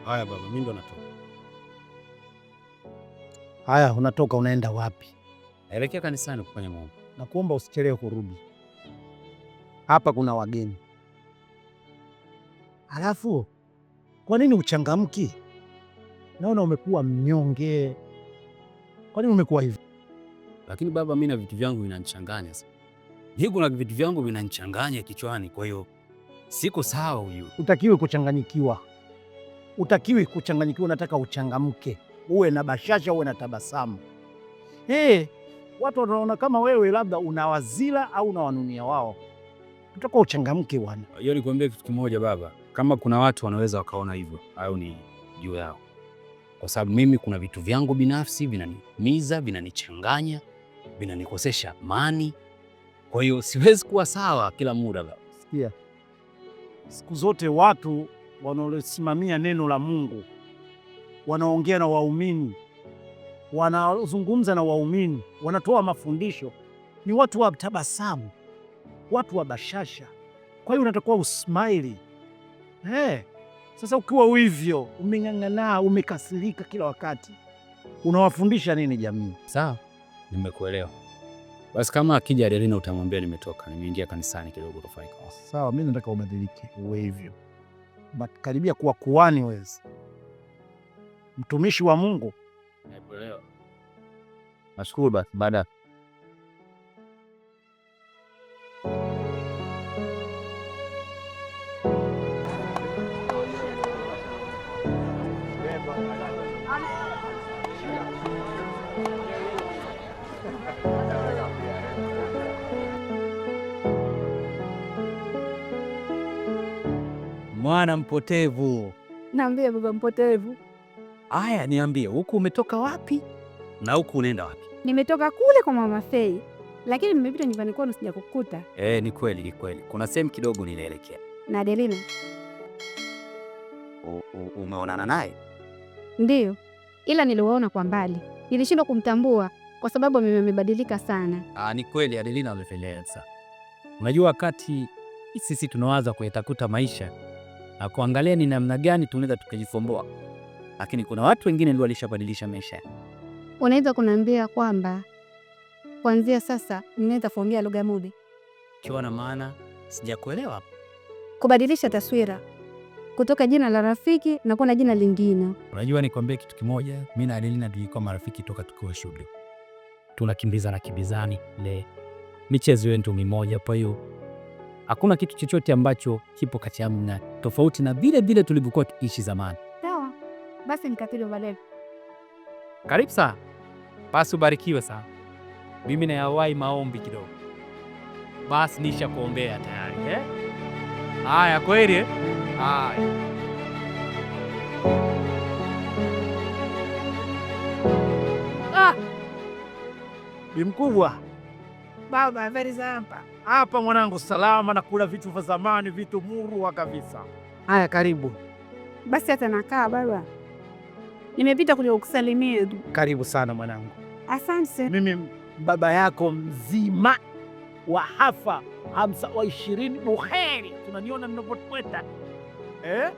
Haya baba, mimi ndo natoka. Haya, unatoka unaenda wapi? Naelekea kanisani kufanya maombi. Nakuomba usichelewe kurudi. Hapa kuna wageni. Alafu kwa nini uchangamki? Naona umekuwa mnyonge. Kwa nini umekuwa hivi? Lakini baba, mimi na vitu vyangu vinanichanganya sasa. Mimi kuna vitu vyangu vinanichanganya kichwani, kwa hiyo siko sawa huyu. Utakiwi kuchanganyikiwa, utakiwi kuchanganyikiwa. Unataka uchangamke, uwe na bashasha, uwe na tabasamu. Hey, watu wanaona kama wewe labda unawazila au unawanunia wao. Utakuwa uchangamke bwana. Hiyo nikwambie kitu kimoja baba, kama kuna watu wanaweza wakaona hivyo, au ni juu yao, kwa sababu mimi kuna vitu vyangu binafsi vinaniumiza, vinanichanganya, vinanikosesha amani. Kwa hiyo siwezi kuwa sawa kila muda baba. Sikia, siku zote watu wanaosimamia neno la Mungu wanaongea na waumini, wanazungumza na waumini, wanatoa mafundisho, ni watu wa tabasamu, watu wa bashasha. Kwa hiyo unatakiwa usmile. Hey, sasa ukiwa hivyo umeng'ang'ana, umekasirika kila wakati, unawafundisha nini jamii? Sawa, nimekuelewa. Basi kama akija Adelina utamwambia nimetoka, nimeingia kanisani kidogo kufanya kazi. Sawa, mimi nataka ubadilike uwe hivyo, karibia kuwa kuhani wewe, mtumishi wa Mungu. Nimekuelewa. Nashukuru basi baada. Mwana mpotevu. Naambia baba mpotevu. Aya, niambie huku umetoka wapi Na huku unaenda wapi? Nimetoka kule kwa mama Fei, lakini nimepita nyumbani kwenu sijakukuta. Eh, ni kweli, ni kweli. Kuna sehemu kidogo ninaelekea. Na Adelina? Umeonana naye? Ndiyo, ila niliwaona kwa mbali, nilishindwa kumtambua kwa sababu amebadilika sana. Ah, ni kweli Adelina amependeza. Unajua wakati sisi tunawaza kuyatakuta maisha na kuangalia ni namna gani tunaweza tukajikomboa, lakini kuna watu wengine ndio walishabadilisha maisha. Unaweza kuniambia kwamba kuanzia sasa ninaweza kuongea lugha mubi? Kiwa na maana sijakuelewa. Kubadilisha taswira kutoka jina la rafiki na kuwa na jina lingine. Unajua, nikwambie kitu kimoja, mimi na Adelina tulikuwa marafiki toka tukiwa shule, tunakimbizana kimbizani le michezo yetu mimoja. Kwa hiyo hakuna kitu chochote ambacho kipo kati yangu na tofauti na vile vile tulivyokuwa tukiishi zamani. Sawa basi, nikatili baadaye. Karibu sana basi, ubarikiwe sana. Mimi nayawai maombi kidogo, basi nisha kuombea tayari eh? Haya, kweli eh? Haya. Ah! Bi mkubwa Baba, habari za hapa? Hapa mwanangu, salama na kula vitu vya zamani, vitu murwa kabisa. Haya, karibu. Basi hata nakaa baba, nimepita kuja kukusalimia tu. Karibu sana mwanangu. Asante. Mimi baba yako mzima wa hafa hamsa wa 20 buheri, tunaniona mnavyotweta eh?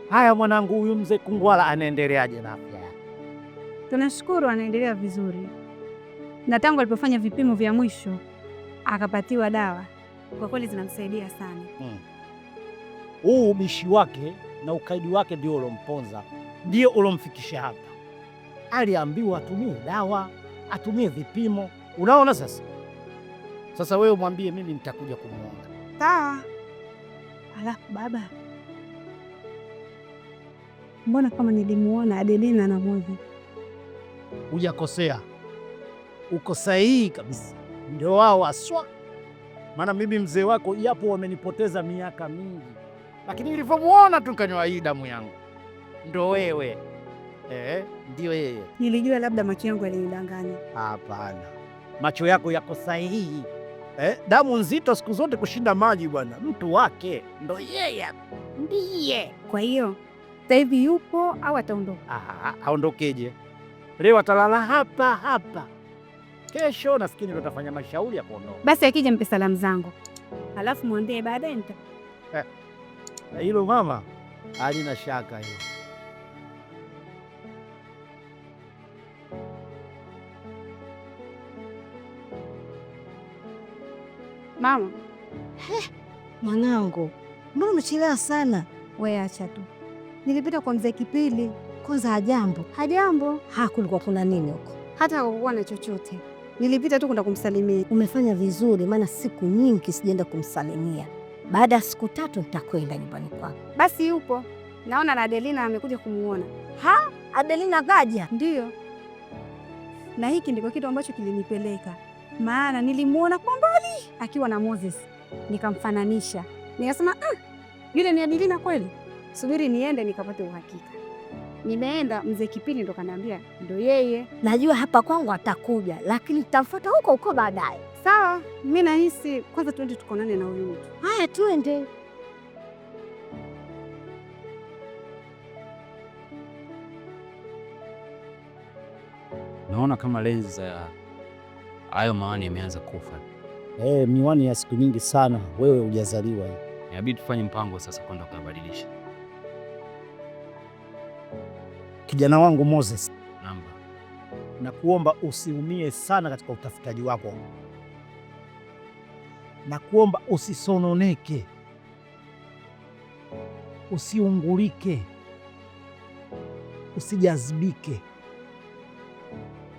Haya mwanangu, huyu mzee Kungwala anaendeleaje na afya yake? Tunashukuru anaendelea vizuri, na tangu alipofanya vipimo vya mwisho akapatiwa dawa, kwa kweli zinamsaidia sana. Huu ubishi wake na ukaidi wake ndio ulomponza, ndio ulomfikisha hapa. Aliambiwa atumie dawa, atumie vipimo. Unaona sasa. Sasa wewe mwambie mimi nitakuja kumuona. Sawa. Alafu baba, mbona kama nilimuona Adelina na Mozi? Hujakosea, uko sahihi kabisa, ndio wao haswa. Maana mimi mzee wako, japo wamenipoteza miaka mingi, lakini nilivyomuona tu nikanywa hii damu yangu, ndo wewe ndio yeye. Nilijua labda macho yangu yalinidanganya. Hapana, macho yako yako sahihi. Damu nzito siku zote kushinda maji bwana. Mtu wake ndo yeye, ndiye. Kwa hiyo sasa hivi yupo au ataondoka? Aondokeje? Leo atalala hapa hapa, kesho nafikiri ndo atafanya mashauri ya kuondoka. Basi akija mpe salamu zangu, alafu mwambie baadaye nita Hilo mama halina shaka hilo. Mama, Mwanangu, mbona umechelewa sana? we acha tu, nilipita kwa mzee Kipili. Kwanza hajambo. Hajambo, Ha, kulikuwa kuna nini huko? hata hakukuwa na chochote, nilipita tu kwenda kumsalimia. Umefanya vizuri, maana siku nyingi sijaenda kumsalimia. Baada ya siku 3 nitakwenda nyumbani kwako. Basi yupo, naona na Adelina amekuja kumuona. Adelina kaja? Ndiyo, na hiki ndiko kitu ambacho kilinipeleka, maana nilimuona kwa mbali akiwa na Moses, nikamfananisha, nikasema yule ni Adelina kweli, subiri niende nikapate uhakika. Nimeenda, mzee Kipili ndo kaniambia ndo yeye. Najua hapa kwangu atakuja, lakini nitamfuata huko huko baadaye. Sawa, mi nahisi kwanza tuende tukaonane na huyu mtu. Haya, tuende. Naona kama lenzi za hayo maani yameanza kufa. Miwani ya siku nyingi sana, wewe hujazaliwa. Inabidi tufanye mpango sasa kwenda kuyabadilisha. Kijana wangu Moses, Namba. nakuomba usiumie sana katika utafutaji wako, nakuomba usisononeke, usiungulike, usijazibike.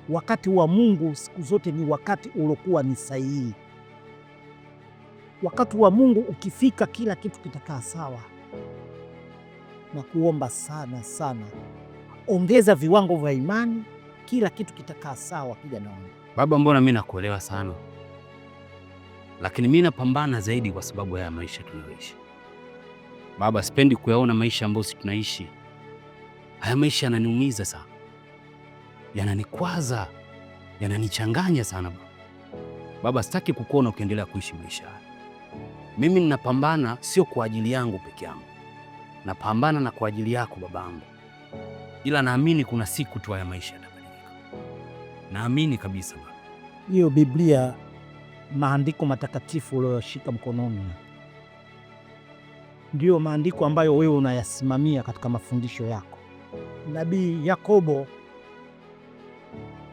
Wakati wa Mungu siku zote ni wakati ulokuwa ni sahihi. Wakati wa Mungu ukifika, kila kitu kitakaa sawa. Nakuomba sana sana, ongeza viwango vya imani, kila kitu kitakaa sawa, kijana wangu. Baba, mbona mimi nakuelewa sana, lakini mimi napambana zaidi kwa sababu ya maisha tunayoishi. Baba, sipendi kuyaona maisha ambayo si tunaishi. Haya maisha yananiumiza sana, yananikwaza, yananichanganya sana baba. Baba, sitaki kukuona ukiendelea kuishi maisha haya. Mimi ninapambana sio kwa ajili yangu peke yangu, napambana na kwa ajili yako babangu, ila naamini kuna siku tu haya maisha yatabadilika. Naamini kabisa baba. Hiyo Biblia, maandiko matakatifu uliyoshika mkononi, ndiyo maandiko ambayo wewe unayasimamia katika mafundisho yako. Nabii Yakobo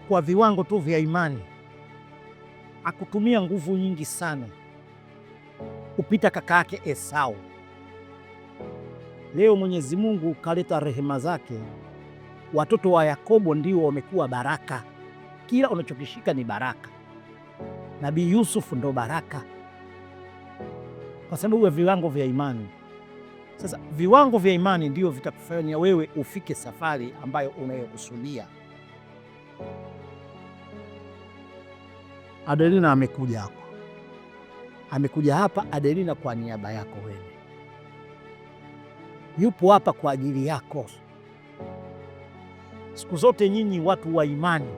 kwa viwango tu vya imani akutumia nguvu nyingi sana kupita kaka yake Esau. Leo Mwenyezi Mungu kaleta rehema zake, watoto wa Yakobo ndio wamekuwa baraka. Kila unachokishika ni baraka. Nabii Yusuf ndo baraka, kwa sababu ya viwango vya imani. Sasa viwango vya imani ndio vitakufanya wewe ufike safari ambayo unayokusudia. Adelina amekuja hapa, amekuja hapa Adelina kwa niaba yako wewe, yupo hapa kwa ajili yako. Siku zote nyinyi watu wa imani,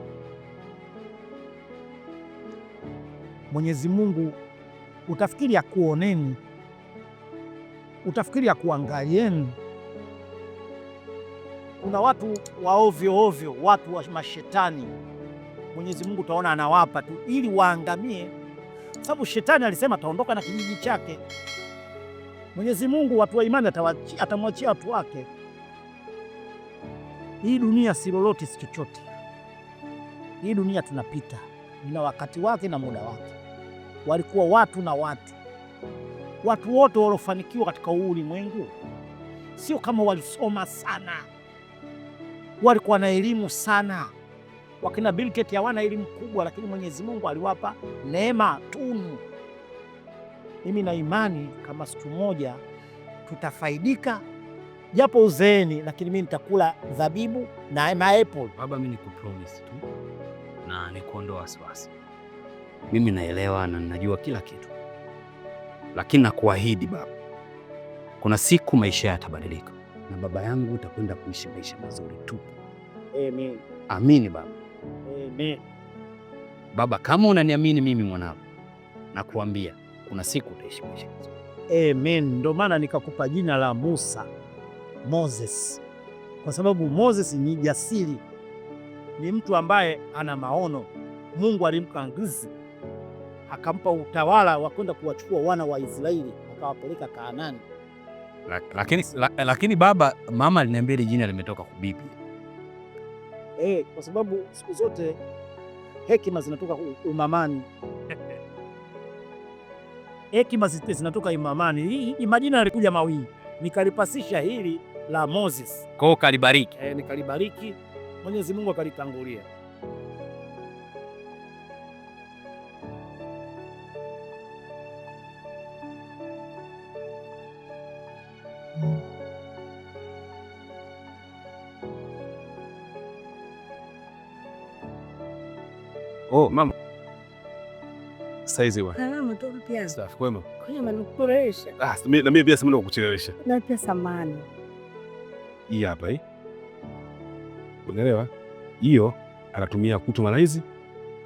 Mwenyezi Mungu utafikiri akuoneni, utafikiri akuangalieni. Kuna watu wa ovyo ovyo, watu wa mashetani, Mwenyezi Mungu utaona anawapa tu ili waangamie, sababu shetani alisema ataondoka na kijiji chake. Mwenyezi Mungu watu wa imani atamwachia watu wake. Hii dunia si lolote, si chochote. Hii dunia tunapita, ina wakati wake na muda wake. Walikuwa watu na watu, watu wote waliofanikiwa katika huu ulimwengu sio kama walisoma sana, walikuwa na elimu sana. Wakina Bill Gates hawana elimu kubwa, lakini Mwenyezi Mungu aliwapa neema tunu. Mimi na imani kama siku moja tutafaidika japo uzeeni, lakini mimi nitakula zabibu na maapple. Baba, mimi nikupromise tu na nikuondoa wasiwasi. Mimi naelewa na ninajua kila kitu, lakini nakuahidi baba, kuna siku maisha yatabadilika na baba yangu utakwenda kuishi maisha mazuri tu. Amen. Amini baba. Amen. Baba, kama unaniamini mimi mwanao, nakuambia kuna siku utaishi maisha mazuri. Amen. Ndio maana nikakupa jina la Musa, Moses, kwa sababu Moses ni jasiri, ni mtu ambaye ana maono. Mungu alimpa nguvu, akampa utawala wa kwenda kuwachukua wana wa Israeli akawapeleka Kaanani. Lakini baba, mama aliniambia hili jina limetoka kwa bibi. Kwa sababu siku zote hekima zinatoka umamani. Hekima zinatoka Imamani. Hii majina yalikuja mawili, nikalipasisha hili la Moses. Kwa hiyo kalibariki. Nikalibariki, Mwenyezi Mungu akalitangulia. Oh, mama. Saizi bwana. Salama tu pia. Safi, kwema. Kwema, nikuchelewesha. Ah, na mimi pia simna kukuchelewesha. Na pia samani. Hii hapa hii. Unaelewa? Hiyo anatumia kutu mara hizi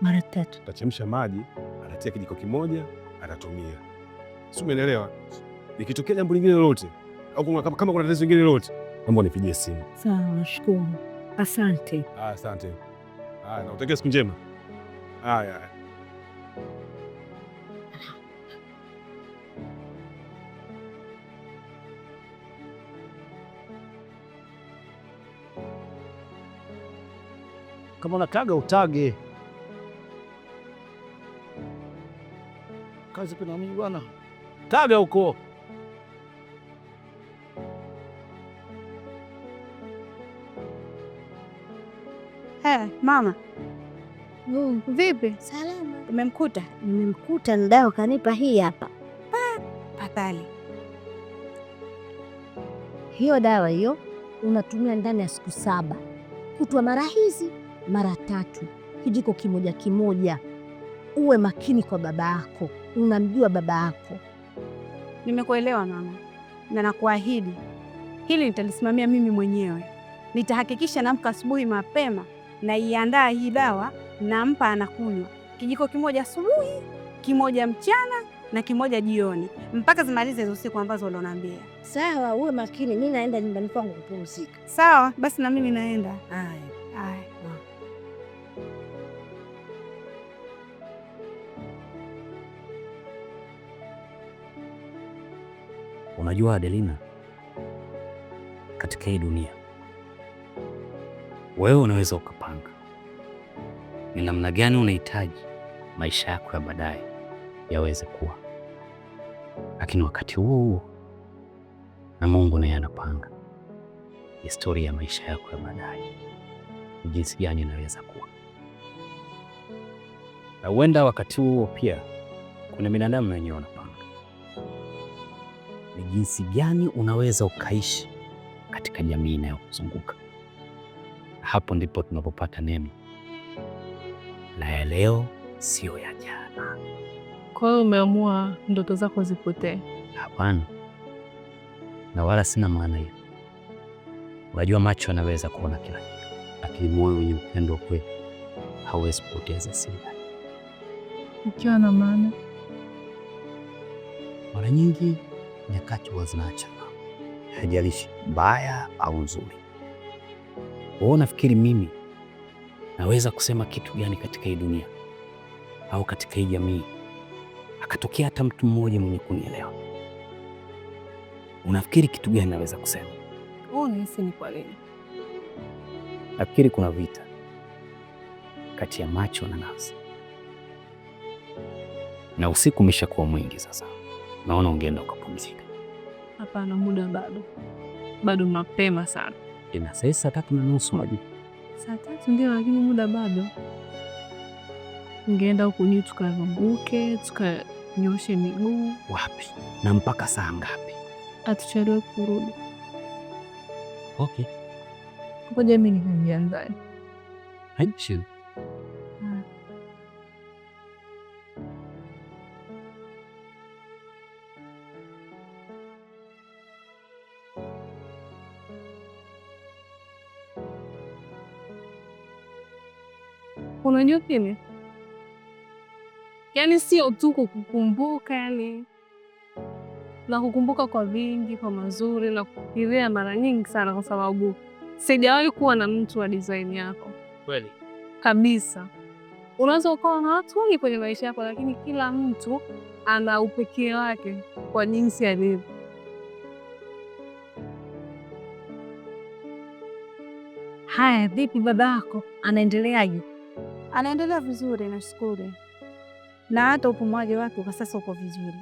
mara tatu. Atachemsha maji, anatia kijiko kimoja, atatumia. Si umeelewa? Ikitokea jambo lingine lolote au kama kuna tatizo lingine lolote, naomba unipigie simu. Sawa, nashukuru. Asante. Ah, asante. Ah, nakutakia siku njema. Haya. Kama unataga utage. Kazi kuna mimi bwana. Taga huko. Hey, mama. Vipi? Salama. Umemkuta? Nimemkuta na dawa kanipa hii hapa. Pathali. Hiyo dawa hiyo unatumia ndani ya siku 7. Kutwa mara hizi mara 3, kijiko kimoja kimoja. Uwe makini kwa baba yako, unamjua baba yako. Nimekuelewa mama, na nakuahidi hili nitalisimamia mimi mwenyewe. Nitahakikisha naamka asubuhi mapema na iandaa hii dawa, nampa anakunywa kijiko kimoja asubuhi, kimoja mchana na kimoja jioni, mpaka zimalize hizo siku ambazo uloniambia. Sawa, uwe makini. Mimi naenda nyumbani kwangu kupumzika. Sawa, basi na mimi naenda. Haya. Haya. Unajua Adelina, katika hii dunia wewe unaweza ukapanga ni namna gani unahitaji maisha yako ya baadaye yaweze kuwa, lakini wakati huo huo na Mungu naye anapanga historia ya maisha yako ya baadaye ni jinsi gani inaweza kuwa. Na huenda wakati huo pia kuna binadamu wenyewe wanapanga ni jinsi gani unaweza ukaishi katika jamii inayokuzunguka. Hapo ndipo tunapopata neno la ya leo sio ya jana. Kwa hiyo umeamua ndoto zako zipotee? Hapana, na wala sina maana hiyo. Unajua, macho yanaweza kuona kila kitu, lakini moyo wenye upendo kweli hauwezi kupoteza siri yake. Ukiwa na maana, mara nyingi nyakati huwa zinaachana, haijalishi mbaya au nzuri. Wewe unafikiri mimi naweza kusema kitu gani katika hii dunia au katika hii jamii akatokea hata mtu mmoja mwenye kunielewa? Unafikiri kitu gani naweza kusema? Wewe unahisi ni kwa nini? Nafikiri kuna vita kati ya macho na nafsi, na usiku umeshakuwa mwingi sasa. Naona ungeenda ukapumzika. Hapana, muda bado, bado mapema sana. Ina sasa 3:30 unajua. 3:00 ndio, lakini muda bado. Ungeenda huku juu tukazunguke, tukanyoshe miguu. Wapi? Na mpaka saa ngapi? Atuchelewe kurudi. Okay. Ngoja mimi nikajiandae. Haina shida. Unajua nini? Yaani sio tu kukukumbuka, yani na kukumbuka kwa vingi, kwa mazuri na kufikiria mara nyingi sana, kwa sababu sijawahi kuwa na mtu wa design yako. Kweli? Kabisa. Unaweza ukawa na watu wengi kwenye maisha yako, lakini kila mtu ana upekee wake kwa jinsi alivyo. Haya, vipi babako anaendeleaje? Anaendelea vizuri, nashukuru, na hata upumuaji wake kwa sasa uko vizuri.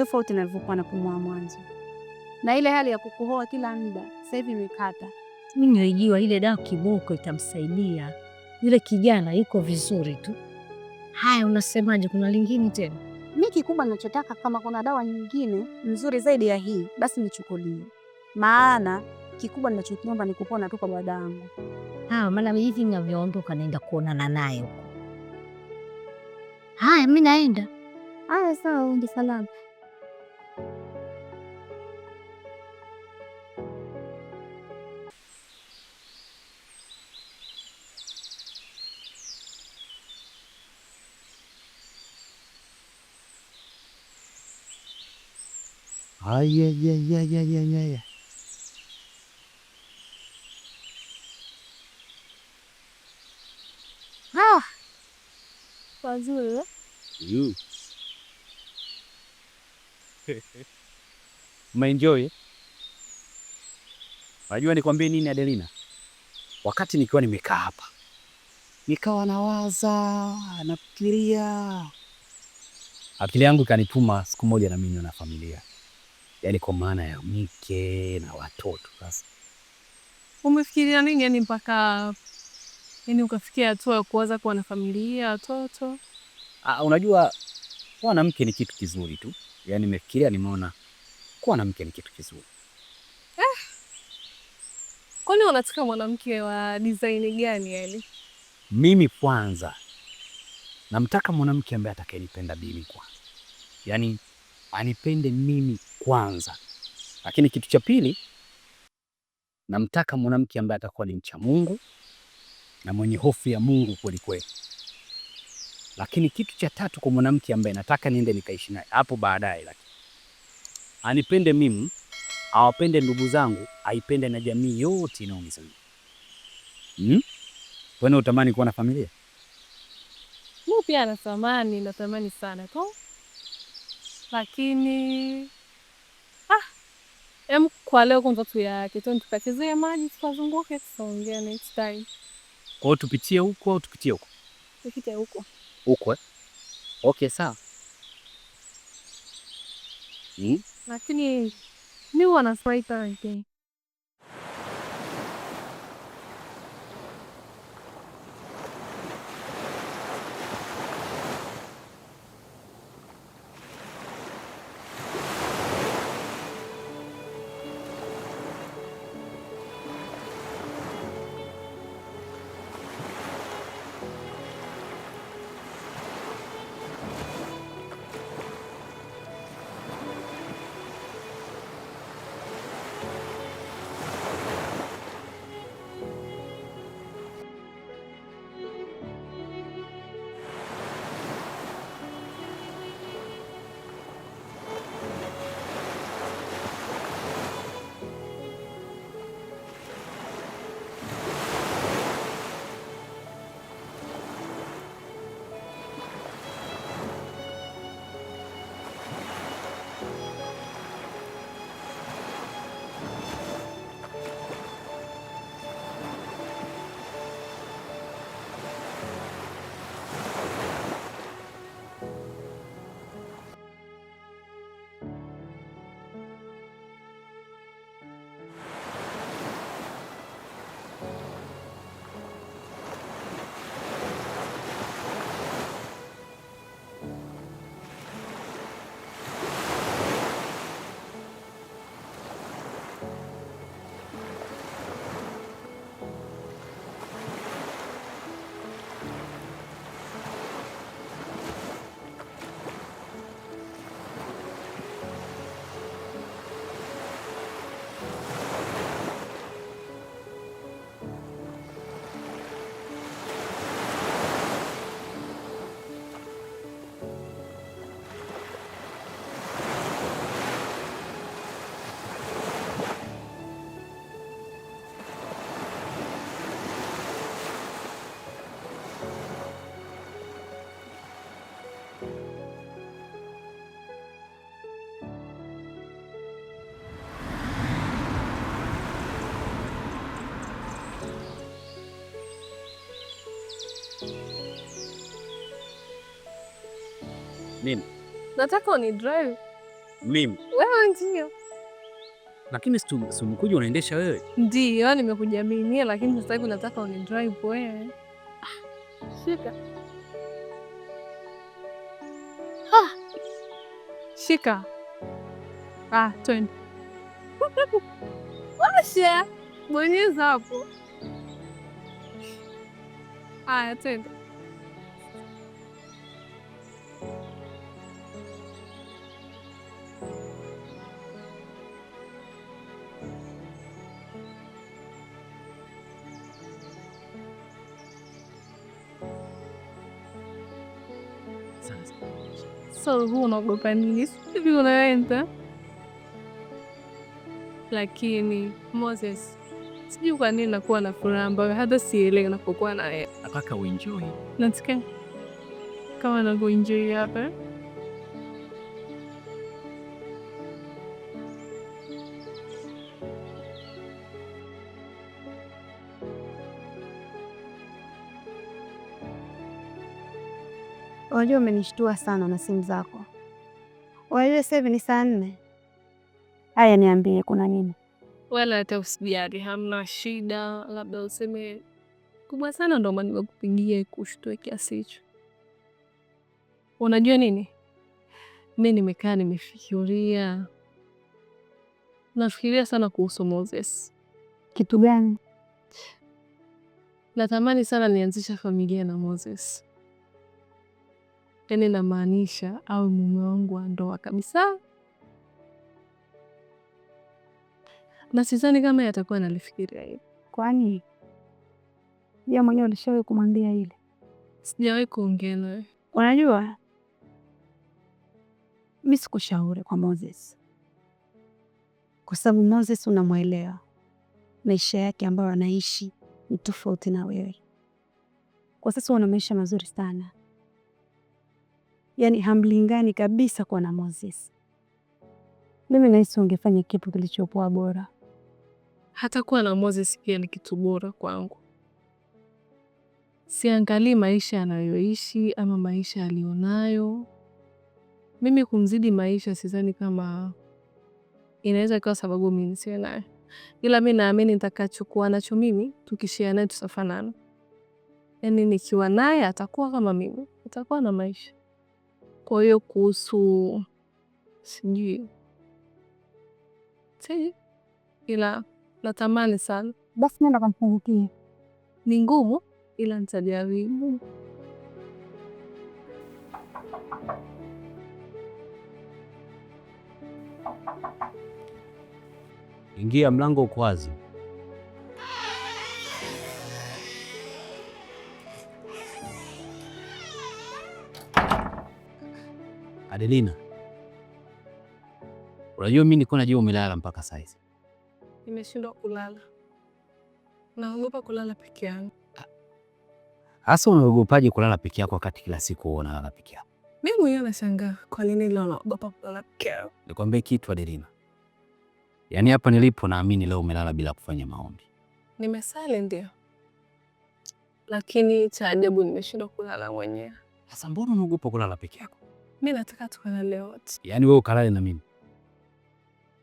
tofauti na nilivyokuwa napumua mwanzo, na ile hali ya kukohoa kila muda sasa hivi imekata. Mimi nilijua ile dawa kiboko itamsaidia yule kijana, yuko vizuri tu. Haya, unasemaje? Kuna lingine tena? Mi kikubwa ninachotaka, kama kuna dawa nyingine nzuri zaidi ya hii, basi nichukulie, maana kikubwa ninachokiomba ni kupona tu kwa dadangu. Haya, maana hivi ninavyoondoka naenda kuonana naye huko. Haya, mi naenda. Haya, sawa, uende salama. Ayayayayayaya. Wazuri eh? You. Umeenjoy? Unajua nikwambie nini Adelina? Wakati nikiwa nimekaa hapa nikawa nawaza, nafikiria, akili yangu ikanituma siku moja na mimi na familia, yaani kwa maana ya mke na watoto. Sasa Umefikiria nini yani mpaka yani ukafikia hatua ya kuwaza kuwa na familia, watoto? ah, unajua kuwa na mke ni kitu kizuri tu, yaani nimefikiria, nimeona kuwa na mke ni kitu kizuri. Kwani unataka mwanamke wa design gani yani? Mimi kwanza namtaka mwanamke ambaye atakayenipenda mimi kwanza, yaani anipende mimi kwanza. Lakini kitu cha pili, namtaka mwanamke ambaye atakuwa ni mcha Mungu na mwenye hofu ya Mungu kweli kweli. Lakini kitu cha tatu kwa mwanamke ambaye nataka niende nikaishi naye hapo baadaye, lakini anipende mimi, awapende ndugu zangu, aipende na jamii yote inayonizunguka. Hmm? Wewe utamani kuwa na familia? Mimi pia natamani, natamani sana tu, lakini em, kwa leo kwanza tuyaache tu, tukachezee maji, tukazunguke, tutaongea next time. Kwa hiyo tupitie huko au tupitie huko? Tupite huko. Huko eh? Okay, sawa. Lakini mi huwa nafurahi sana nikiwa Nini? Nataka uni drive. Mimi? Wewe ndio. Lakini si umekuja unaendesha wewe? Ndio, nimekuja mimi lakini sasa hivi nataka unidrive wewe. Shika. Shika. Ah, twende. Washa. Bonyeza hapo. Aya, twende. So huu unaogopa nini? Hivi unaenda. Lakini Moses, sijui kwa nini nakuwa na furaha ambayo hata sielewi napokuwa na yeye. Nataka uenjoy. Nataka kama nakuenjoy hapa. Unajua umenishtua sana na simu zako. Unajua sasa hivi ni saa 4. Haya, niambie kuna nini? Wala hata usijali, hamna shida. Labda useme kubwa sana ndio maana nimekupigia kushtue kiasi hicho. Unajua nini? Mimi nimekaa nimefikiria. Nafikiria sana kuhusu Moses. Kitu gani? Natamani sana nianzisha familia na Moses. Yaani namaanisha awe mume wangu wa ndoa kabisa. Na sidhani kama yatakuwa analifikiria hilo. Kwani yeye mwenyewe ulishawahi kumwambia ile? Sijawahi kuongea naye. Unajua mimi sikushauri kwa Moses, kwa sababu Moses unamwelewa, maisha yake ambayo anaishi ni tofauti na wewe. Kwa sasa una maisha mazuri sana, yaani hamlingani kabisa kuwa na Moses. Mimi nahisi ungefanya kitu kilichokuwa bora. Hata kuwa na Moses pia ni kitu bora kwangu. Siangalii maisha anayoishi ama maisha alionayo. Mimi kumzidi maisha sidhani kama inaweza ikawa sababu mimi nisiwe naye. Ila mimi naamini nitakachokuwa nacho mimi, tukishare naye tutafanana. Yaani nikiwa naye atakuwa kama mimi, atakuwa na maisha. Kwa hiyo kuhusu sijui, ila natamani sana. Basi nenda kamfungukie. Ni ngumu ila nitajaribu. Ingia, mlango uko wazi. Adelina, unajua mimi nilikuwa najua umelala mpaka saa hizi. Nimeshindwa kulala. Naogopa kulala peke yangu. Hasa unaogopaje kulala peke yako wakati kila siku unalala peke yako? Mimi mwenyewe nashangaa kwa nini leo naogopa kulala peke yangu. Nikwambie kitu Adelina. Yaani hapa nilipo naamini leo umelala bila kufanya maombi. Nimesali ndio. Lakini cha ajabu nimeshindwa kulala mwenyewe. Sasa mbona unaogopa kulala peke yako? Mimi nataka tukalale wote. Yaani wewe ukalale na mimi?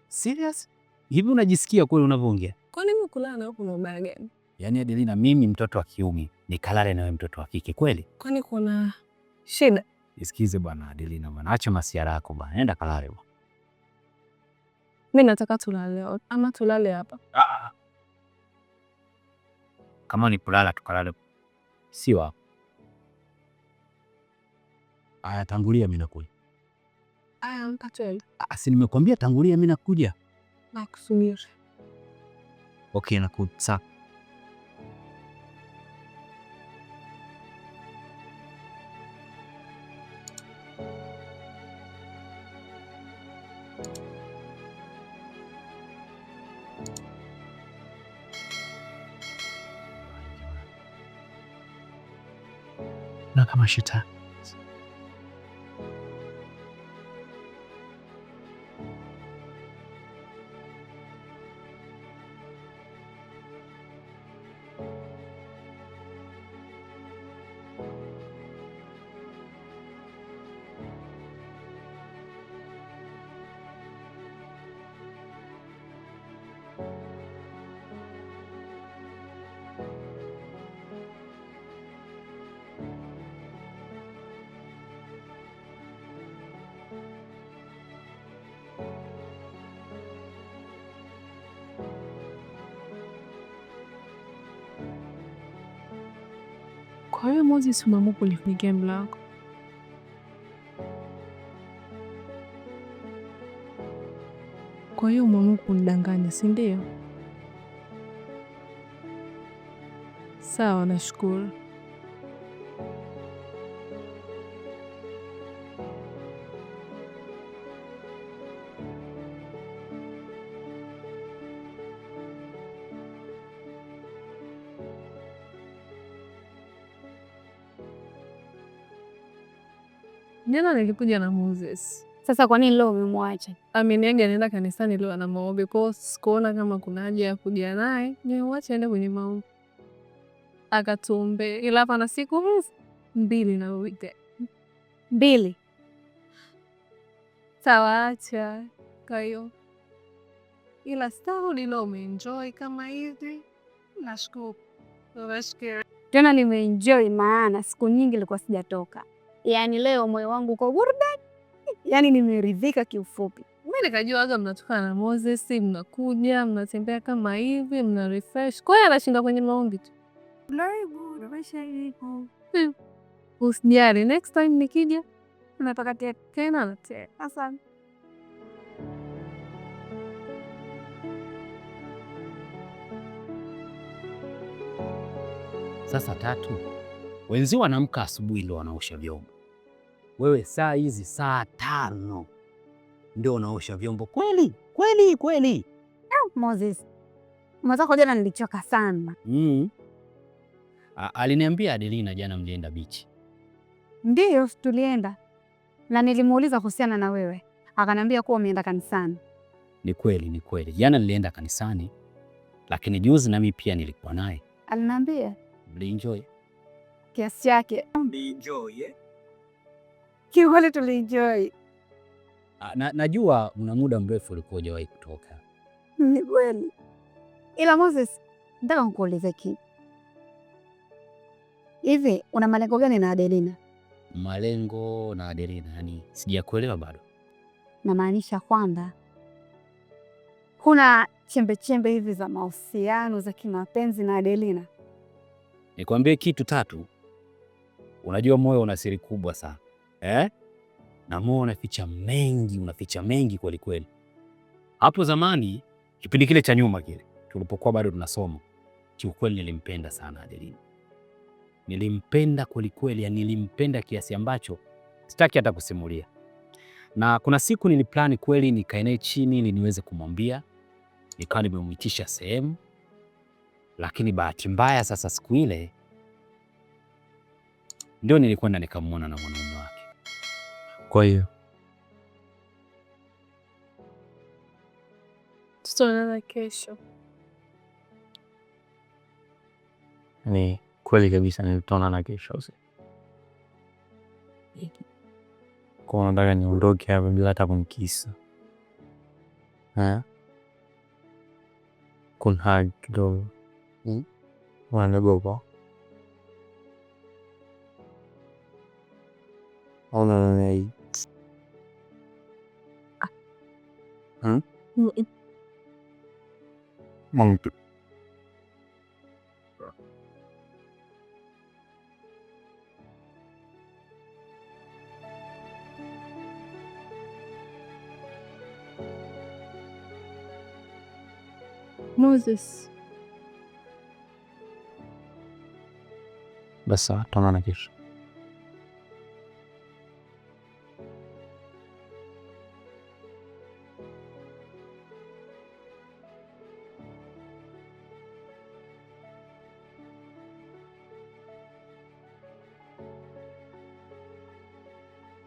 Serious? Hivi unajisikia kweli unavyoongea? Kwa nini kulala na wewe kuna ubaya gani? Yaani Adelina, mimi mtoto wa kiume nikalale na wewe mtoto wa kike kweli? Kwani kuna shida? Nisikize bwana Adelina bwana, acha masiara yako bwana. Nenda kalale bwana. Mimi nataka tulale wote ama tulale hapa. Kama ni kulala tukalale. Sio hapa. Aya, tangulia mimi nakuja. Aya, mkatwele. Si nimekuambia tangulia mimi nakuja. Nakusubiri. Okay, nakuja. Sawa. Na kama shetani. Kwa hiyo Moses, umeamua kunifungia mlango? Kwa hiyo umeamua kunidanganya, si ndio? Sawa, nashukuru. Jana nilikuja na Moses. Sasa kwa nini leo umemwacha? Ameniaga anaenda kanisani leo ana maombi, kwa hiyo sikuona kama kuna haja ya kuja naye, nimemwacha aende kwenye maombi akatuombe, ila hapa na siku 2 na wiki 2. Tawaacha. Kwa hiyo ila sitarudi leo, umeenjoy kama hivi, nashukuru. Nashukuru. Tena nimeenjoy, maana siku nyingi nilikuwa sijatoka. Yaani leo moyo wangu uko burudani, yaani nimeridhika kiufupi. Mimi nikajua waga mnatoka na Moses, mnakuja mnatembea kama hivi, mna refresh. Kwa hiyo anashinda kwenye maombi tu. Usijali, next time nikija Tunatoka tena. tena na tena. Asante. Sasa Tatu, wenzio wanaamka asubuhi ndio wanaosha vyombo, wewe saa hizi saa 5 ndio unaosha vyombo kweli kweli kweli? Moses, mwenzako jana nilichoka sana. Aliniambia Adelina jana mlienda bichi. Ndiyo, tulienda na nilimuuliza kuhusiana na wewe, akaniambia kuwa umeenda kanisani. Ni kweli, ni kweli, jana nilienda kanisani, lakini juzi nami pia nilikuwa naye. Aliniambia Mlienjoy? kiasi chake. Mlienjoy eh? Kiukweli tulienjoy. Najua una muda mrefu ulikuwa hujawahi kutoka. Ni kweli, ila Moses, nataka nikuulize kitu. Hivi una malengo gani na Adelina? Malengo na Adelina, yani sijakuelewa bado. Namaanisha kwamba kuna chembe chembe hivi za mahusiano za kimapenzi na Adelina? Nikwambie kitu Tatu, unajua moyo una siri kubwa sana eh? Na moyo unaficha mengi, unaficha mengi kweli kweli. Hapo zamani, kipindi kile cha nyuma kile tulipokuwa bado tunasoma, kiukweli nilimpenda sana Adelina, nilimpenda kweli kweli, yani nilimpenda kiasi ambacho sitaki hata kusimulia. Na kuna siku niliplani kweli nikae naye chini ili niweze kumwambia, nikawa nimemwitisha sehemu, lakini bahati mbaya sasa siku ile ndio nilikwenda nikamwona na mwanaume wake. Kwa hiyo Tutaonana kesho. Ni kweli kabisa nilitaonana kesho usiku. Kwa nataka niondoke hapa bila hata kumkisa. Kunhug kidogo. Unaniogopa? Au unanionea? Mangtu. Moses. Basi sawa, tutaonana kesho.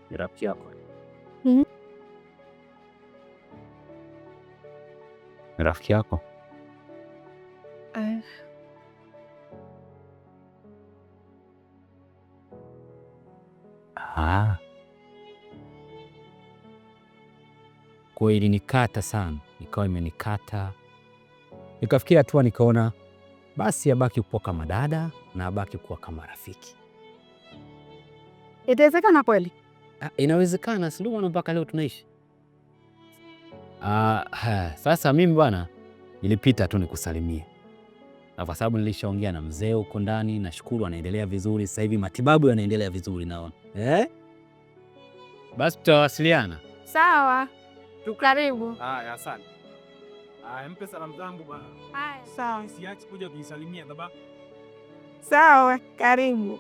Ni rafiki yako? Mhm. Ni rafiki yako? Ah. Kwa hiyo ilinikata sana, ikawa imenikata, nikafikia hatua nikaona basi abaki kuwa kama dada na abaki kuwa kama rafiki. Itawezekana kweli? Inawezekana, si ndio maana mpaka leo tunaishi. Sasa mimi bwana nilipita tu nikusalimie. Na kwa sababu nilishaongea na mzee huko ndani, nashukuru anaendelea vizuri sasa hivi, matibabu yanaendelea vizuri naona. Eh? Basi tutawasiliana. Sawa, karibu. Haya, asante. Haya, mpe salamu zangu bwana. Haya. Sawa, siachi kuja kunisalimia baba. Sawa, karibu.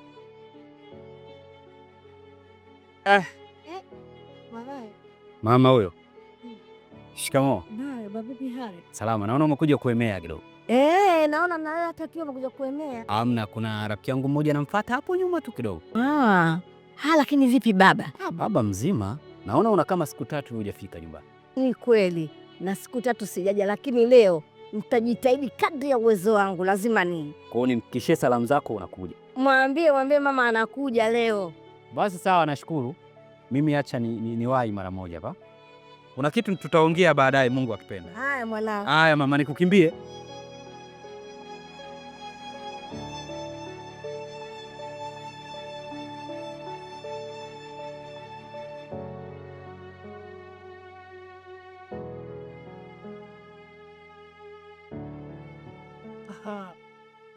Mama huyo. Shikamoo. Salama, naona umekuja kuemea kidogo. Naona na wewe hata pia umekuja kuemea. Amna, kuna rafiki yangu mmoja namfuata hapo nyuma tu kidogo. Ah. Ha, lakini vipi baba? Ah, baba mzima, naona una kama siku 3 hujafika nyumbani. Ni kweli, na siku 3 sijaja, lakini leo nitajitahidi kadri ya uwezo wangu, lazima ni Kwa hiyo nimfikishie salamu zako, unakuja. mwambie mama anakuja leo. Basi sawa, nashukuru. Mimi acha niwahi mara moja hapa. Kuna kitu tutaongea baadaye, Mungu akipenda. Haya mwanangu. Haya mama, nikukimbie.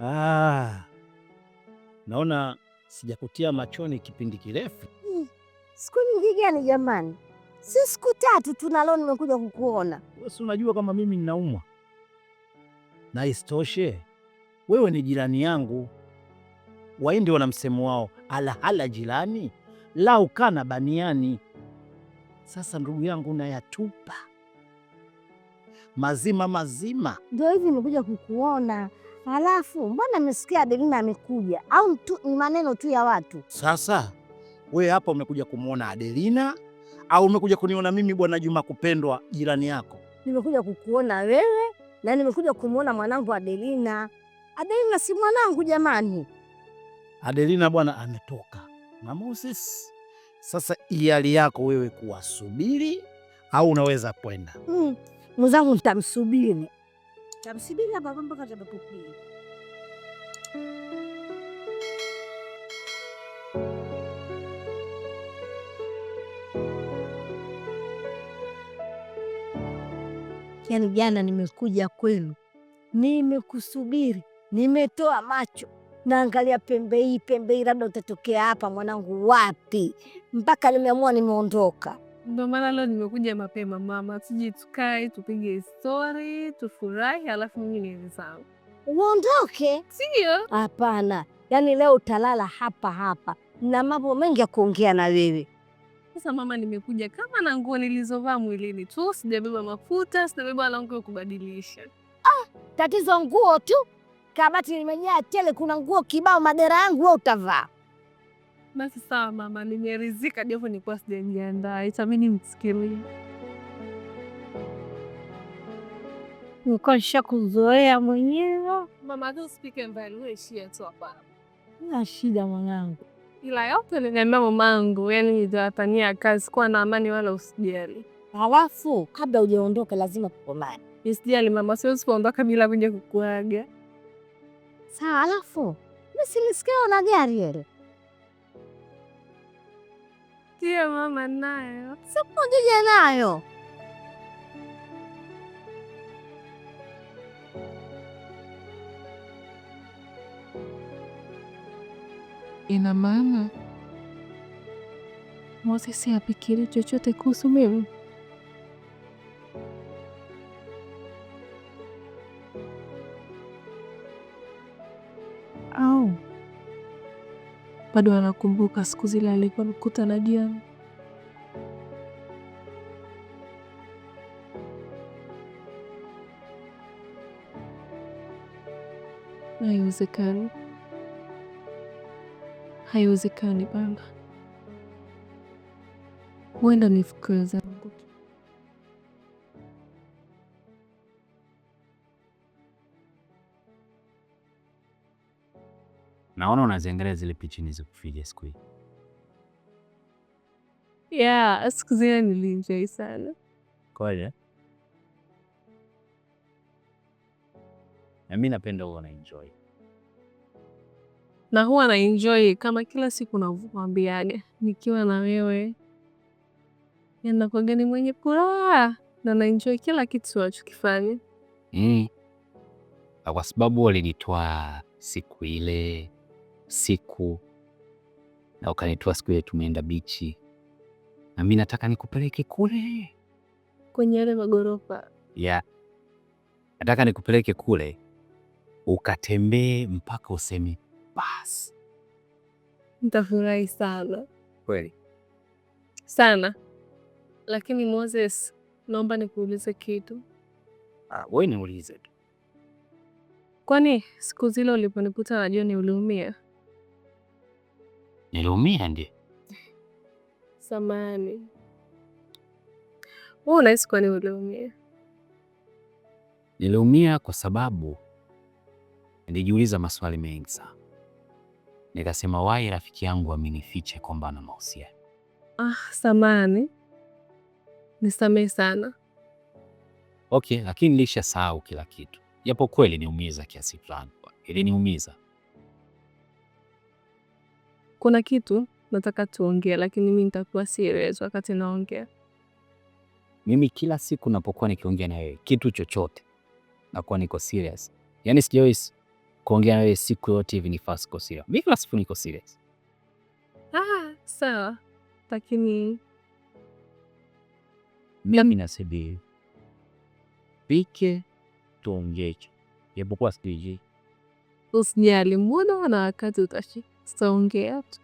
Ah, naona sijakutia machoni kipindi kirefu. Siku nyingi gani jamani? Si siku 3 tu na leo nimekuja kukuona. Wewe si unajua kama mimi ninaumwa, na isitoshe wewe ni jirani yangu. Wahindi wana msemo wao, alahala jirani lau kana baniani. Sasa ndugu yangu, unayatupa mazima mazima. Ndio hivi nimekuja kukuona. Halafu mbona nimesikia Adelina amekuja, au ni maneno tu ya watu? Sasa wewe hapa umekuja kumuona Adelina au umekuja kuniona mimi Bwana Juma kupendwa jirani yako? Nimekuja kukuona wewe na nimekuja kumuona mwanangu Adelina. Adelina si mwanangu jamani. Adelina bwana ametoka na Moses. Sasa hiari yako wewe kuwasubiri au unaweza kwenda. Mwenzangu nitamsubiri. Nitamsubiri hapa mpaka atakapokuja. Yaani jana nimekuja kwenu, nimekusubiri, nimetoa macho, naangalia pembe hii pembe hii, labda utatokea hapa mwanangu, wapi? Mpaka nimeamua nimeondoka. Ndio maana leo nimekuja mapema mama, tuje tukae tupige story tufurahi, alafu mimi niende zangu. Uondoke? Sio? Hapana, yaani leo utalala hapa hapa na mambo mengi ya kuongea na wewe. Sasa mama, nimekuja kama na nguo nilizovaa mwilini tu, sijabeba mafuta, sijabeba wala nguo kubadilisha. Ah, tatizo nguo tu, kabati limejaa tele, kuna nguo kibao, madera yangu wewe utavaa. Basi sawa mama, nimeridhika japo nilikuwa sijajiandaa, itabidi msikilie. Nilikuwa nishakuzoea mwenyewe. Mama, hata usipike mbali, wewe ishia tu hapa. Sina shida mwanangu. Ila yote niliambia mamangu, yani nitawafanyia kazi, kuwa na amani wala usijali. Halafu kabla hujaondoka lazima tukomane. Usijali mama, siwezi kuondoka bila kuja kukuaga. Sawa, halafu mimi silisikia una gari ile. Ndio mama, nayo. Sikuja nayo. Ina maana Moses hafikiri chochote kuhusu mimi? Au bado anakumbuka siku zile alikuwa amekuta na Diana? Haiwezekani, haiwezekani baba. Huenda ni fikra zangu tu. Naona unaziangalia zile picha nilizokupiga siku hii. Yeah, siku zile nilienjoy sana. Kweli? Na mimi napenda huwa na enjoy. Na huwa na enjoy kama kila siku navyokuambiaga, nikiwa na wewe nakuwaga ni mwenye furaha na na enjoy kila kitu unachokifanya. Kwa sababu walinitoa siku ile siku na ukanitoa siku ile tumeenda bichi, na mimi nataka nikupeleke kule kwenye yale magorofa. Yeah, nataka nikupeleke kule ukatembee mpaka useme basi. Nitafurahi sana kweli sana. Lakini Moses, naomba nikuulize kitu. Ah, wewe niulize tu. Kwani siku zile uliponikuta na John uliumia? Niliumia ndiye. Samahani. Wewe unahisi kwani uliumia? Niliumia kwa sababu nilijiuliza maswali mengi sana. Nikasema wai rafiki yangu amenifiche kwamba ana mahusiano. Ah, samahani. Nisamehe sana. Okay, lakini nilishasahau kila kitu. Japo kweli niumiza kiasi fulani. Iliniumiza. Kuna kitu nataka tuongee, lakini mimi nitakuwa serious wakati naongea. Mimi kila siku napokuwa nikiongea na wewe kitu chochote nakuwa niko serious. Yaani sijawahi kuongea na wewe siku yote hivi ni fast siko serious. Mimi kila siku niko serious. Ah, sawa. Lakini mimi nasubiri pike tuongee, japokuwa sijui. Usijali, muda na wakati utafika, tutaongea tu.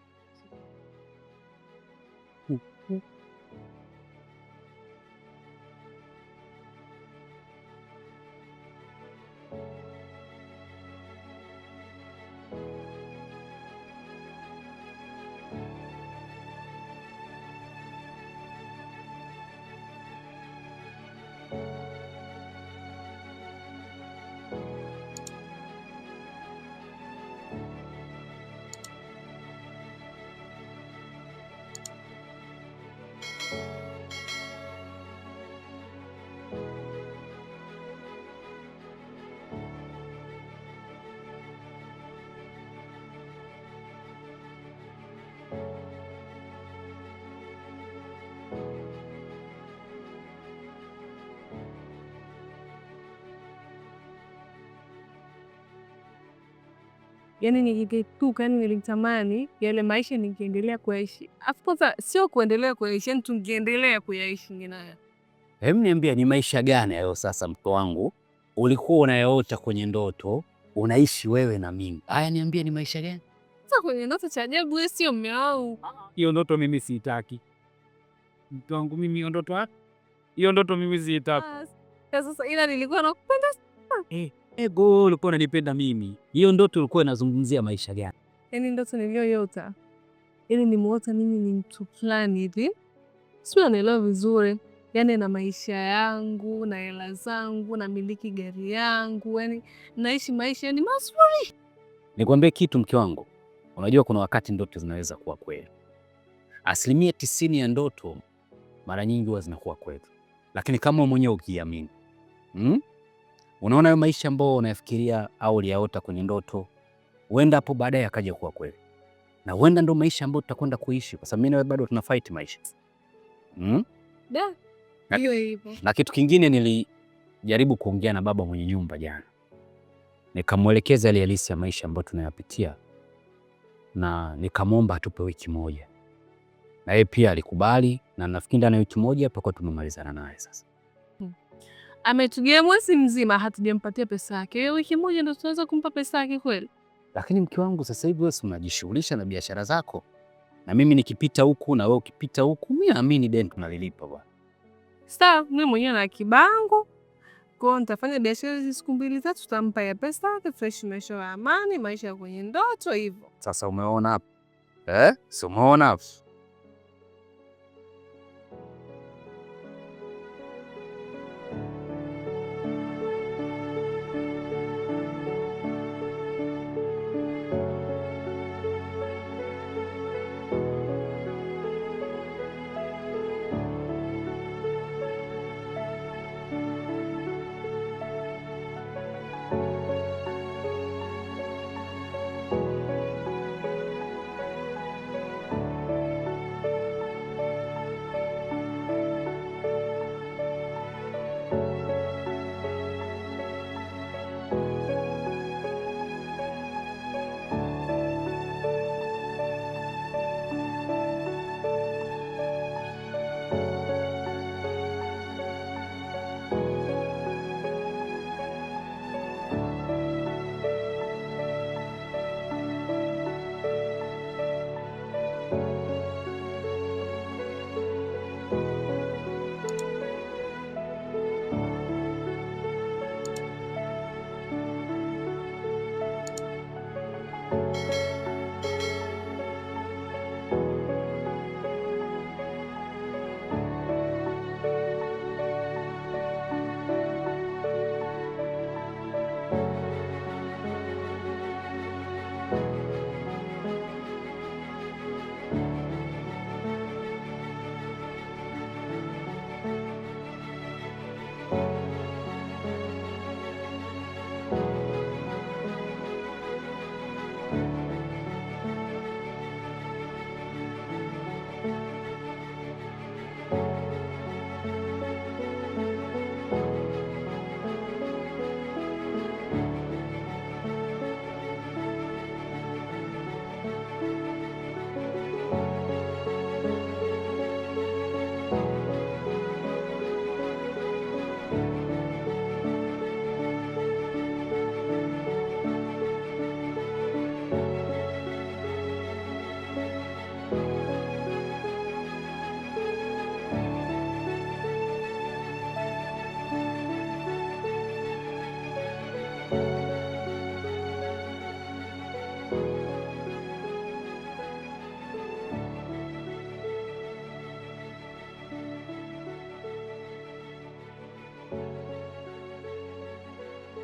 Yaani nilitetuka, yani nilitamani yale maisha ningeendelea kuishi. Afu kwanza sio kuendelea kuishi, yani tungeendelea kuyaishi mimi naye. Hem, niambia ni maisha gani hayo sasa mke wangu ulikuwa unayaota kwenye ndoto unaishi wewe na mimi? Haya, niambie ni maisha gani? Sasa kwenye ndoto cha ajabu, wewe sio mume wangu. Hiyo ndoto mimi siitaki. Mtu wangu mimi hiyo ndoto, hiyo ndoto mimi siitaki. Sasa ila nilikuwa nakupenda sana. Ego, ulikuwa unanipenda mimi. Hiyo ndoto ulikuwa unazungumzia maisha gani? Yaani ndoto niliyoiota, yaani nimeota mimi ni mtu fulani hivi, sio naelewa vizuri, yaani na maisha yangu na hela zangu, namiliki gari yangu, yaani naishi maisha yani mazuri. Nikwambie kitu mke wangu, unajua kuna wakati ndoto zinaweza kuwa kweli. 90% ya ndoto mara nyingi huwa zinakuwa kweli, lakini kama mwenyewe ukiamini, Unaona hayo maisha ambayo unayafikiria au uliyaota kwenye ndoto, huenda hapo baadaye akaja kuwa kweli, na huenda ndo maisha ambayo tutakwenda kuishi, kwa sababu mimi na wewe bado tuna fight maisha. Da, hiyo hivyo. Na kitu kingine, nilijaribu kuongea na baba mwenye nyumba jana, nikamwelekeza hali halisi ya maisha ambayo tunayapitia, na nikamwomba atupe wiki moja, na yeye pia alikubali, na nafikiri ndani ya wiki moja hapo tumemalizana naye sasa. Ametugia mwezi mzima hatujampatia pesa yake. Hiyo wiki moja ndo tunaweza kumpa pesa yake kweli? Lakini mke wangu, sasa hivi wewe unajishughulisha na biashara zako, na mimi nikipita huku na wewe ukipita huku, mimi naamini deni tunalilipa bwana. Sawa, mimi mwenyewe na kibango. Kwa hiyo nitafanya biashara hizi siku 2 3, tutampa ya pesa yake fresh, maisha ya amani, maisha ya kwenye ndoto hivyo. Sasa umeona hapo? Si umeona hapo?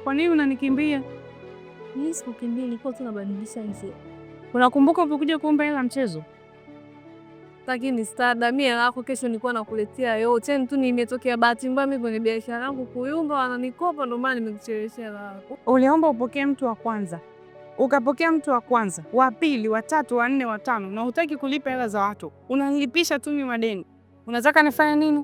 Kwa nini unanikimbia? Mimi sikukimbia, nilikuwa tu nabadilisha njia. Unakumbuka ulipokuja kuomba hela mchezo? Lakini Sada, mimi hela yako kesho nilikuwa nakuletea yote. Yaani tu nimetokea bahati mbaya mimi kwenye biashara yangu kuyumba, wananikopa ndio maana nimekucheleweshea hela yako. Uliomba upokee mtu wa kwanza, ukapokea mtu wa kwanza, wa pili, wa tatu, wa nne, wa tano, na hutaki kulipa hela za watu, unanilipisha tu mimi madeni. Unataka nifanye nini?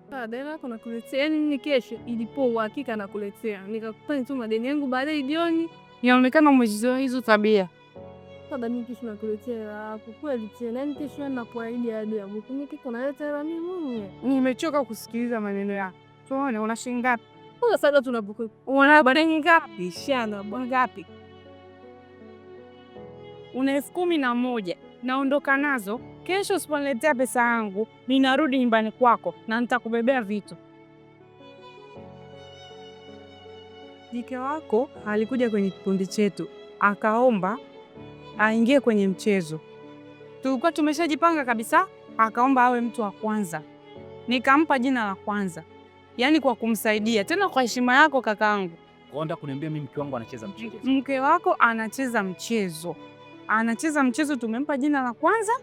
Sada, hela yako nakuletea. Yaani mimi kesho ilipo uhakika nakuletea. Nikakutana tu madeni yangu baadaye jioni. Inaonekana umezizoea hizo tabia. Sada, mimi kesho nakuletea hela yako kweli tena. Yaani kesho nakuahidi ahadi ya Mungu. Mimi kesho naleta hela mimi mwenyewe. Nimechoka kusikiliza maneno yako. Tuone una shilingi ngapi? Sasa Sada, tunapokuwa Una shilingi ngapi? Shana ngapi? Una 11,000 naondoka nazo kesho. Usiponiletea pesa yangu, ninarudi nyumbani kwako na nitakubebea vitu. Mke wako alikuja kwenye kikundi chetu akaomba aingie kwenye mchezo. Tulikuwa tumeshajipanga kabisa, akaomba awe mtu wa kwanza, nikampa jina la kwanza, yaani kwa kumsaidia, tena kwa heshima yako kakaangu. Kwa kuniambia mimi mke wangu anacheza mchezo? Mke wako anacheza mchezo, anacheza mchezo. Tumempa jina la kwanza,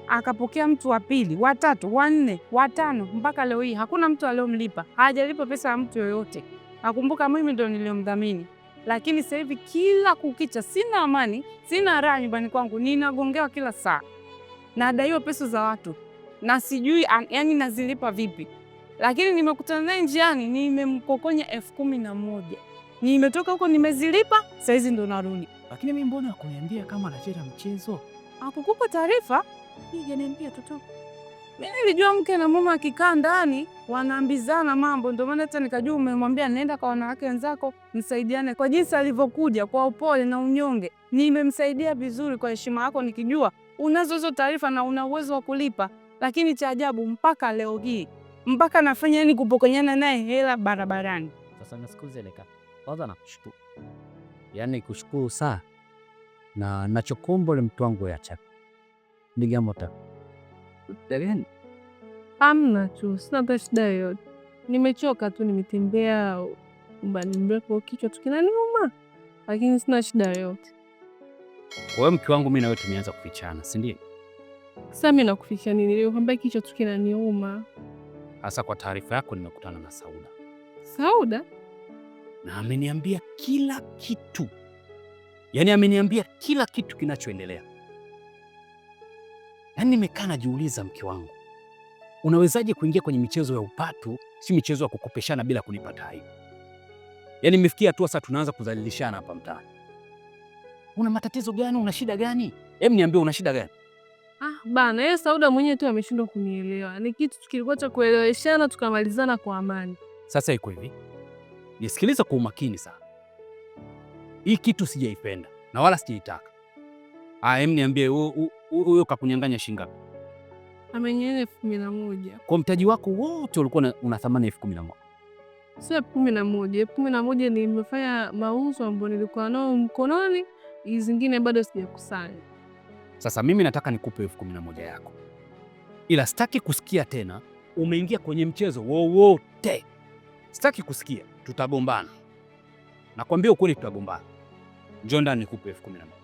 akapokea mtu wa pili, wa tatu, wa nne, wa tano, mpaka leo hii hakuna mtu aliyomlipa, hajalipa pesa ya mtu yoyote. Nakumbuka mimi ndo niliyomdhamini, lakini sasa hivi kila kukicha sina amani, sina raha nyumbani kwangu, ninagongewa kila saa, nadaiwa pesa za watu na sijui yani nazilipa vipi. Lakini nimekutana naye njiani, nimemkokonya 11,000. Nimetoka huko nimezilipa, saizi ndo narudi. Lakini mimi mbona hakuniambia kama anacheza mchezo? Akukupa taarifa? Hajaniambia toto. Mimi nilijua mke na mume akikaa ndani wanaambizana mambo, ndio maana hata nikajua umemwambia nenda kwa wanawake wenzako msaidiane. Kwa jinsi alivyokuja kwa upole na unyonge, nimemsaidia vizuri kwa heshima yako, nikijua unazo hizo taarifa na una uwezo wa kulipa. Lakini cha ajabu mpaka leo hii, mpaka nafanya nini kupokonyana naye hela barabarani. Sasa nasikiza leka. Kwanza nakushukuru, yaani kushukuru saa na nachokombo le mtu wangu yacha nigamota gani? Hamna tu, sina hata shida yoyote. Nimechoka tu, nimetembea umbali mrefu, kichwa tu kinaniuma, lakini sina shida yoyote. Kwa hiyo mke wangu, mimi na wewe tumeanza kufichana, si ndio? Sasa mimi nakuficha nini? Nilikwambia kichwa tu kinaniuma. Hasa kwa taarifa yako, nimekutana na Sauda. Sauda? Na ameniambia kila kitu, yaani ameniambia kila kitu kinachoendelea. Yaani nimekaa najiuliza, mke wangu, unawezaje kuingia kwenye michezo ya upatu, si michezo ya kukopeshana bila kunipa taarifa? Yaani imefikia hatua sasa tunaanza kudhalilishana hapa mtaani. Una matatizo gani? Una shida gani? Hebu niambie, una shida gani? Ah, bana, yeye Sauda mwenyewe tu ameshindwa kunielewa. Ni kitu kilikuwa cha kueleweshana tukamalizana kwa amani. Sasa iko hivi, nisikilize kwa umakini sana. Hii kitu sijaipenda na wala sijaitaka. Aya, hem niambie, huyo kakunyang'anya shilingi ngapi? Amenyang'anya 11,000. Kwa mtaji wako wote ulikuwa una thamani 11,000? Sio 11,000, 11,000 nimefanya mauzo ambayo nilikuwa nao mkononi, hizi zingine bado sijakusanya. Sasa mimi nataka nikupe 11,000 yako, ila sitaki kusikia tena umeingia kwenye mchezo wowote. Sitaki kusikia, tutagombana. Nakwambia ukweli, tutagombana. Njoo ndani nikupe 11,000.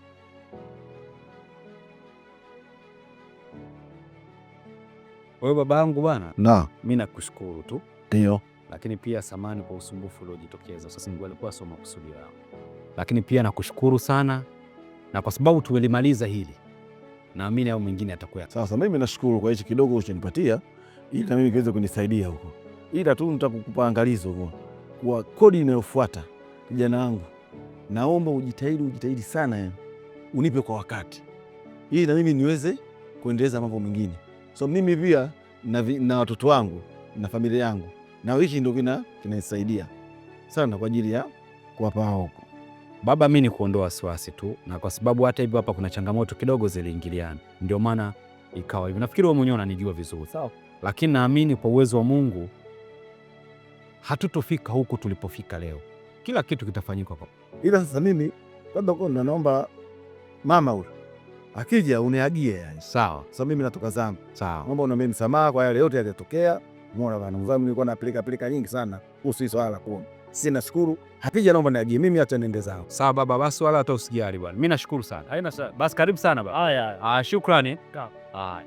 Wewe baba yangu bwana, Na mimi nakushukuru tu, ndio lakini pia samani kwa usumbufu uliojitokeza. Sasa alikuwa sio makusudi yao, lakini pia nakushukuru sana, na kwa sababu tumelimaliza hili, naamini au mwingine atakuwa sasa. Mimi nashukuru kwa hichi kidogo ulichonipatia, ili na mimi kiweze kunisaidia huko, ila tu nitakukupa angalizo kwa kodi inayofuata. Kijana wangu, naomba ujitahidi, ujitahidi sana, yani unipe kwa wakati, ili na mimi niweze kuendeleza mambo mengine. So mimi pia na watoto wangu na familia yangu, na hiki ndio kinanisaidia sana kwa ajili ya kuwapa hao huko. Baba, mimi ni kuondoa wasiwasi tu, na kwa sababu hata hivyo hapa kuna changamoto kidogo ziliingiliana, ndio maana ikawa hivyo. Nafikiri wewe mwenyewe unanijua vizuri sawa, lakini naamini kwa uwezo wa Mungu hatutofika huku tulipofika leo. Kila kitu kitafanyika kwa Ila sasa mimi labda kwa naomba mama huyo akija uniagie yani. Sawa. Sasa mimi natoka zangu. Sawa. Naomba uniombe msamaha kwa yale yote yaliyotokea. Umeona bana, mzamu nilikuwa na pilika pilika nyingi sana kuhusu swala la kuni. Sisi nashukuru. Hakija naomba niagie mimi hata niende zangu. Sawa baba, basi wala hata usijali bwana. Mimi nashukuru sana. Haina shida. Basi karibu sana baba. Haya. Ah, shukrani. Sawa. Haya.